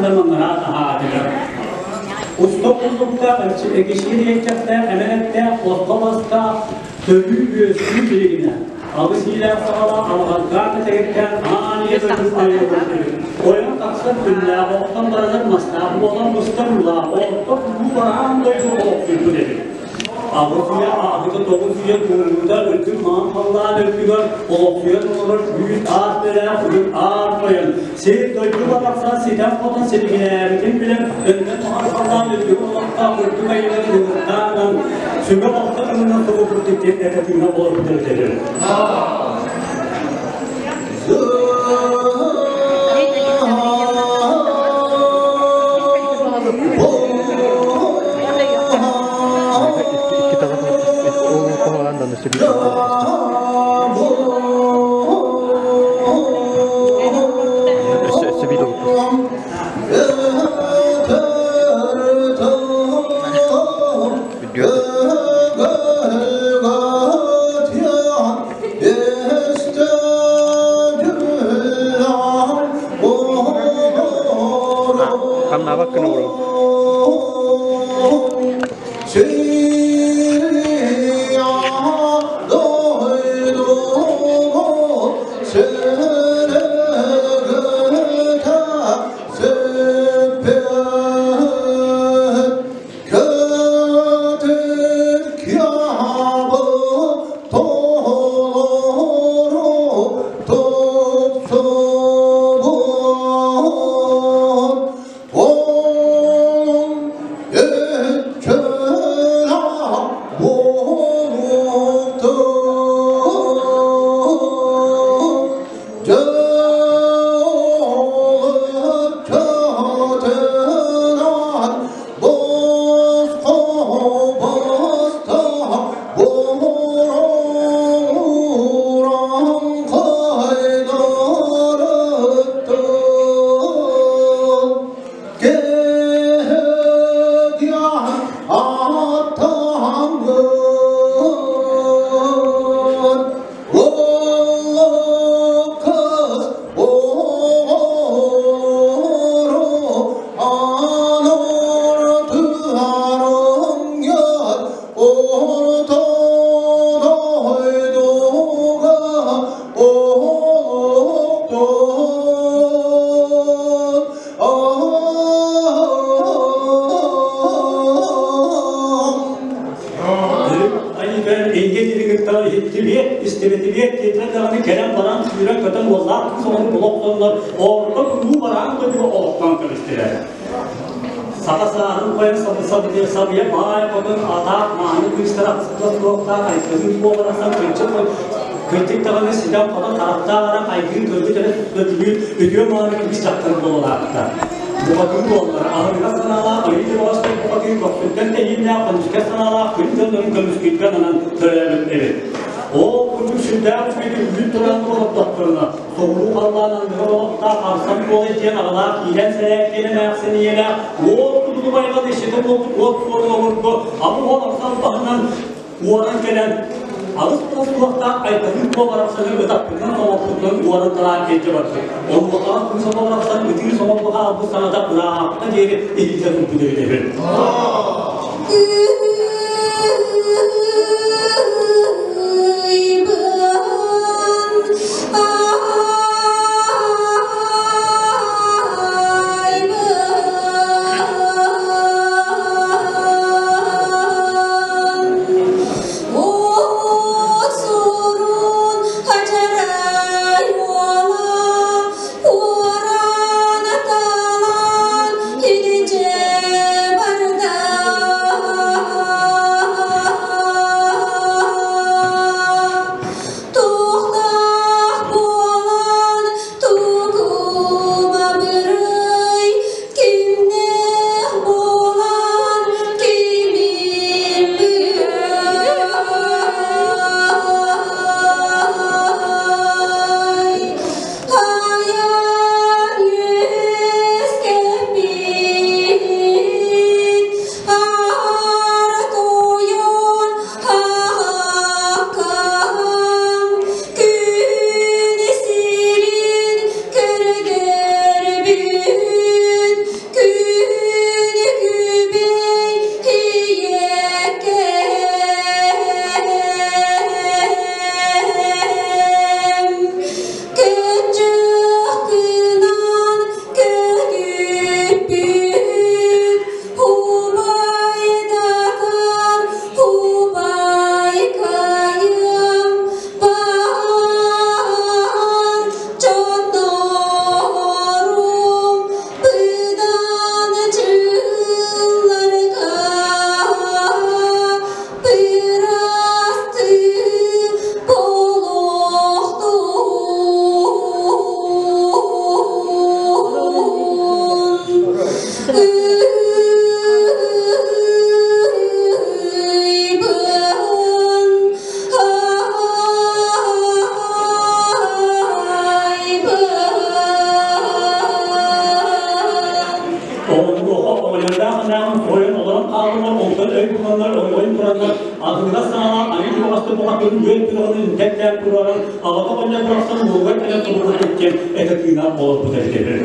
тыллар маннараат аһаатылар. Уста курдуктаах, экишки диэччэхтээх, эмэн эттээх, босхо бастаах, төрүү үөскүү билигинэ. Алыс иилээх саҕалаах, алҕардаах кэтэгирдээх аан ийэ дойду айылгын Ойон тахсар күннээх оттон баранар мастаах буолан мустар уулаах орто улуу бараан дойду олохсуйбут эбит. 8 үйэ ааһыта 9 үйэ туолуута үрдүк маҥан халлаан үрдүгэр олохсуйан олорор үүт аас бэлээх үрүҥ аар тойон сир дойду барахсан ситэн-хотон силигилээбитин билэн өлгөн маҥан халлаан үрдүгэр олохтоох үрдүк айыылар ыҥыртаанан сүгэ балта тылынан тугу диэн этэ-тыына олорбут эбитэ. Икки таҕа ол хоһоон да өссө өссө биир олукпут. Хамнаабаккын оҥорон. Иһиттибиэт, истибэтибиэт диэтилэр даҕаны кэлэн баран сүүрэн-көтөн уоллаах кыыс оҕону булохтоннор орто улуу бараан дойдуга олохтоон көрүстүлэр. Саха сааһын қойан сабыйа сабыйа баай хотун атаах мааны кыыстара хасыта суохтаах айгылыы буоларасан кырдьык кырдьык даҕаны ситэн хотон харахтаах арах айгыы көрбүт эрэ өтүлүүр үтүө мааны кыыс дьахтар буолалаахтар. Бухатыыр буоллар, аһыныгас санаалаах, айыы дьоҕостой бухатыыр көхсүттэн тэйииннээх, көмүскэл санаалаах күн дьоннорун көмүскүүргэ ананан төрөөбүт эбит. Ол курдук сүрдээх үчүгэйдик үүт туран олордохторуна, соҕуруу халлаан анныгар олохтоох арсан буолай диэн аҕалаах киирэн сэрээккин эмээхсин ийэлээх уот кутугу байҕал иччитэ буолбут уот суорун обургу абы уол арсан баһынан уоран кэлэн алыс туохтаах айталыы буоларахсаны ытаппытынан оҥорбутунан уоран талаан илдьэ барбыт. Онуоха кыыс оҕолорохсон ытыы соҕолбуха албыс саҥата ыраахха диэри иһиллэ турбут эбит үһү. Оҕонньоро оҕонньордоох эмээхсин суруйан олорон хааллылар, онтон өй буланнар, оҥойон тураннар, атыҥырас саҥалаах айыы чугаһастыы бухатыырын үөн түгэҕин үнтэрдээн туруоран, аҕата оҕонньор барахсан уолугар кэлэн тобугурбут диэн этэ тыына олорбут эбит үһү.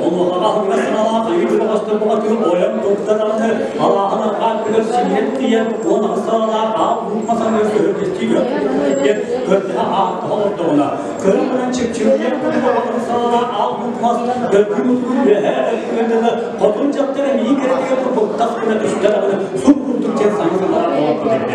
Онуоха аһыныгас санаалаах айыы чугаһастар бухатыыр ойон турда даҕаны алааһын арҕаа өттүгэр сиҥнэн тиийэн 18 саҕалаах аал луук мас аныгар көһөргөстүү диэн көрдөһө ааттаһа олордоҕуна, көрөн баран чыпчырыйар курдук аҕаларын саҕалаах аал луук мас дөлбү мутугун үөһээ өттүгэр дылы хотун дьахтар эмиий кэрэтигэр турбуттах гына түстэ даҕаны сур курдук диэн саҥа саҥарар олорбут эбит.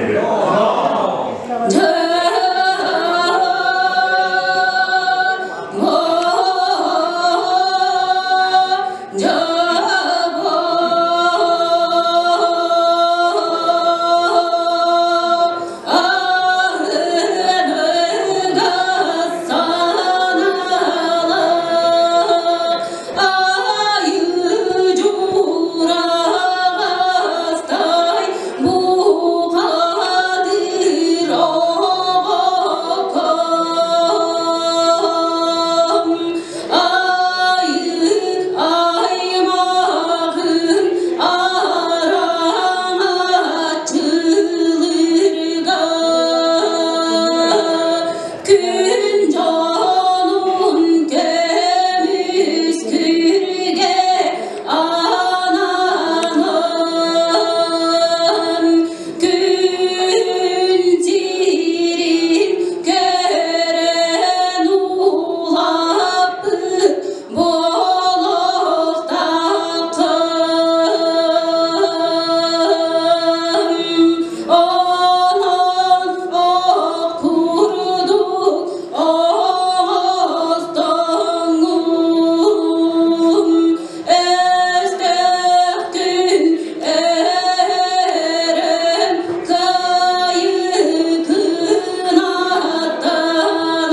Күн дьонун көмүскүүргэ ананан, күн сирин көрөн улаппыт болохтааххын. Онон ох курдук оҥостоҥҥун, өстөөххүн өрөн кыайыытын аттанан,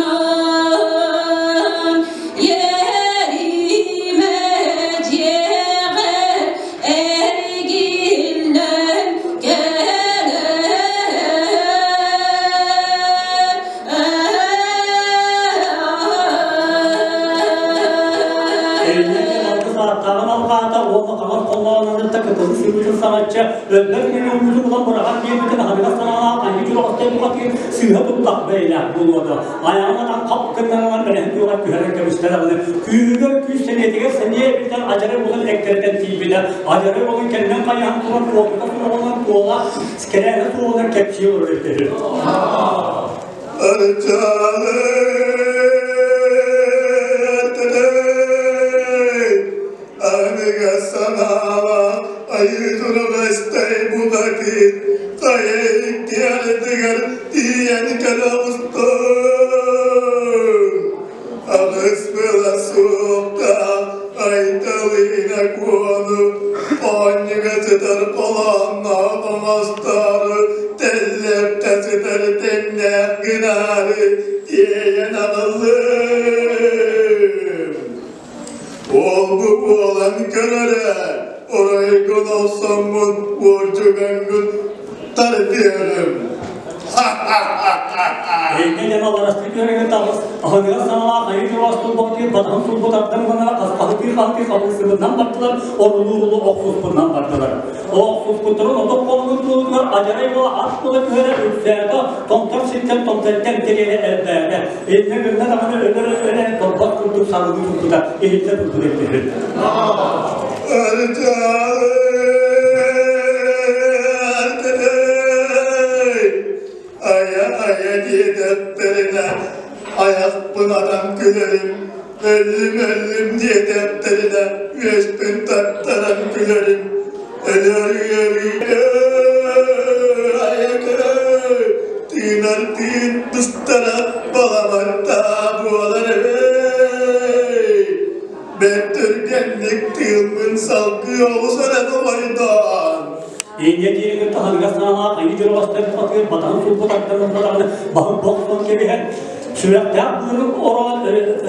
иэримэ дьиэҕэр эргиллэн Эриннэрин алгыс ааттааҕын алҕаата уонна хаҥас холлооннорун кытылы сыыбытын саҕачча өлбөт мэҥэ уутун ылан быраҕан биэрбитин аһыныгас санаалаах айыы дьураҕастай бухатыыр сыыһа туттах бэйэлээх буолуода. Айаҕын атан хап гыннарынан бэлэһин туоҕар түһэрэн кэбистэ даҕаны күүһүгэр күүс сэниэтигэр сэниэ эбитэн адьары булан эккирэтэн тиийбитэ. Адьары булан кэннин хайаһан туран куоппута суоҕунан куола кэрээнэ суоҕунан кэпсии олорор эбит. Аныга санаала айыы туругастай бухатыыр хайа икки тиийэн кэлэ оҕустум. Аҕыс была суохтаах Айталыына Куону оонньуга сытар холоонноох оҥостоору тэллэппэ сытар тэҥнээх гынаары тиэйэн Тиэйэн аҕаллым. Ол-бу буолан көрөрө, оройгун олсоммун, уордьугаҥҥын тардыаҕым. Инньэ диэн алларастыы түһэригэр таҕыс, аһыныгас саҥалаах айыы дьоруос турбахтыыр батаһын сулбу тардан гына хаһытыы-хаһытыы хабылсыбытынан бардылар, орулуу-урулуу охсуспутунан бардылар. Охсуспуттарын отох холунун туолугар адьарай буола ат буола түһэрэ үксээтэ, томтор сиртэн томтортон тириэрэ элбээтэ. Инньэ гынна даҕаны өлөр-өлөр торбос курдук сарылыы турбута, иһиллэ турбут эбит. Айа-айа диэтэхтэринэ, айахпын атан күлэрим, өллүм-өллүм диэтэхтэринэ, үөспүн таттаран күлэрим, өлөр ыарыы айакы тыынар тыын быстара баламаттаа буолар эбэй. Бэрт түргэнник тыыммын салгыы оҕус эрэ тоҕойдоон. Инньэ дииригэр таһыныгар саҥалаах айыы дьоруостар бухатыыр батаһын сулбу тардан ылбатаҕына баһын бохсон кэбиһэн сүрэхтээх быарын ороон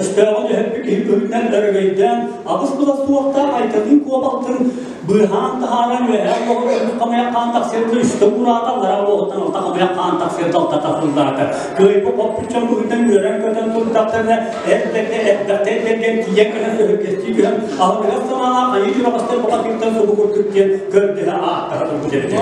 өстөөҕүн өһөрбүт киһи быһыытынан өрөгөйдөөн абыс була суохтаах айталыы куобалтын быыһаан таһааран үөһээ уоһун хамыйах хаан тахсыарда үстэ уураата аллараа уоһуттан алта хамыйах хаан тахсыарда алта тахсыллаата кыайбы хоппут дьон быһыытынан үөрэн-көтөн турдахтарына эрдэхтэ эрдэхтэ эрдэргэн тиийэн кэлэн өһүргэстии түһэн аһыныгас санаалаах айыы дьураҕастар бухатыыртан субу курдук диэн көрдөһө ааттаһа турбут эбит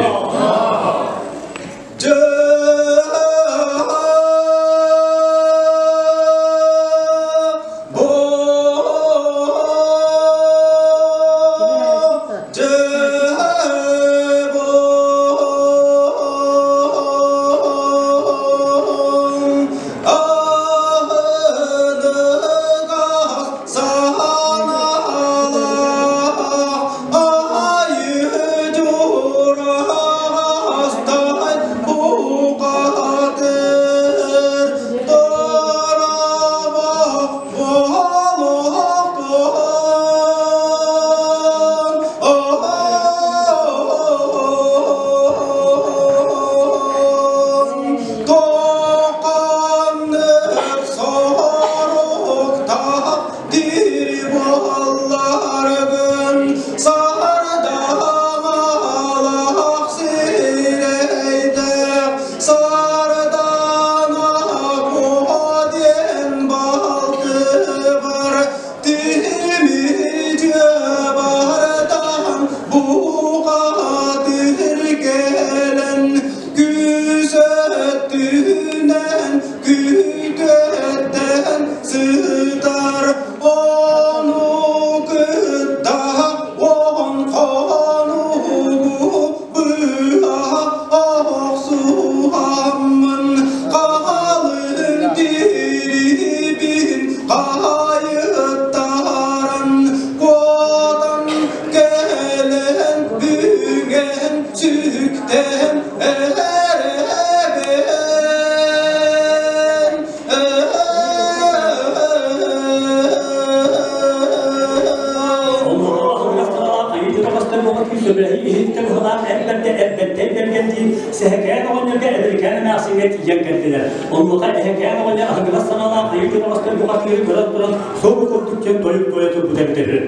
Сэһэкээн оҕонньорго Эбэрикээн эмээхсиҥҥэ тиийэн кэллилэр. Онуоха эһэкээн оҕонньор аһыныгас санаалаах айыы дьоноҕостор бухатыыры көрөн туран собу курдук диэн тойук тойо турбут эбитэ үһү.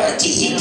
Bukatir.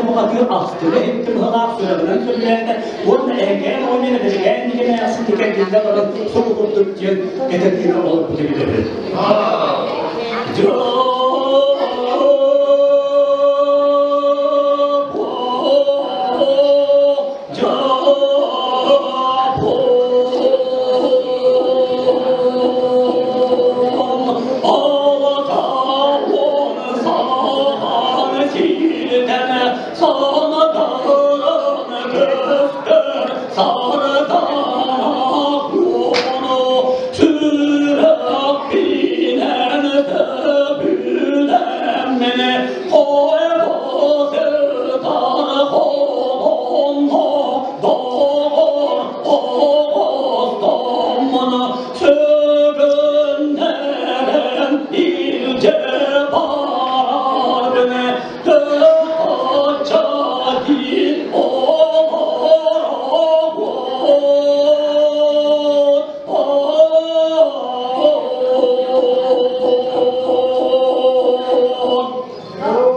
бухатыыр астына иһитти быһалаах сүрэҕинэн сөбүлээтэ уонна эһэкээн оҕонньор эбэрикээн диэн эмээхсин кэргиллэ баран субу курдук диэн этэргинэ олорбут эбит үһү.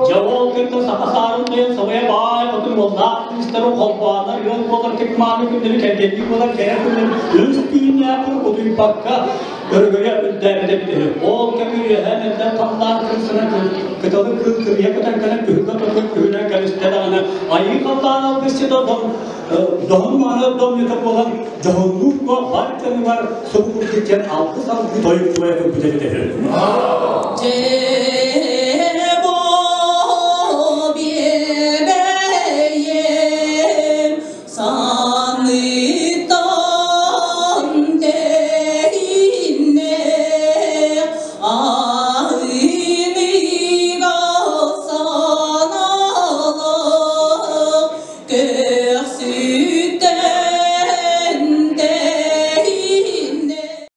Дьэ ол кытта саха саарын тойон сабайа баай хотун уоллаах кыыстарын холбооннор ыал буолар кык-мааны күннэри кэргэннии буолар кэрэ күннэри үс түүннээх утуйбакка өрөгөйө үрдээбитэ эбитэ үһү. Ол кэми үөһээ мэлдьэн халлаан кырсынан кыталы кыыл кырыйа көтөн кэлэн күһүҥҥэ тотун күһүнэн кэбистэ даҕаны айыы халлаан алгысчыта доһун мааны домньута буолан дьоһуннуур бар дьонугар субу курдук диэн алгыс алгыы тойук туойа турбут эбитэ үһү.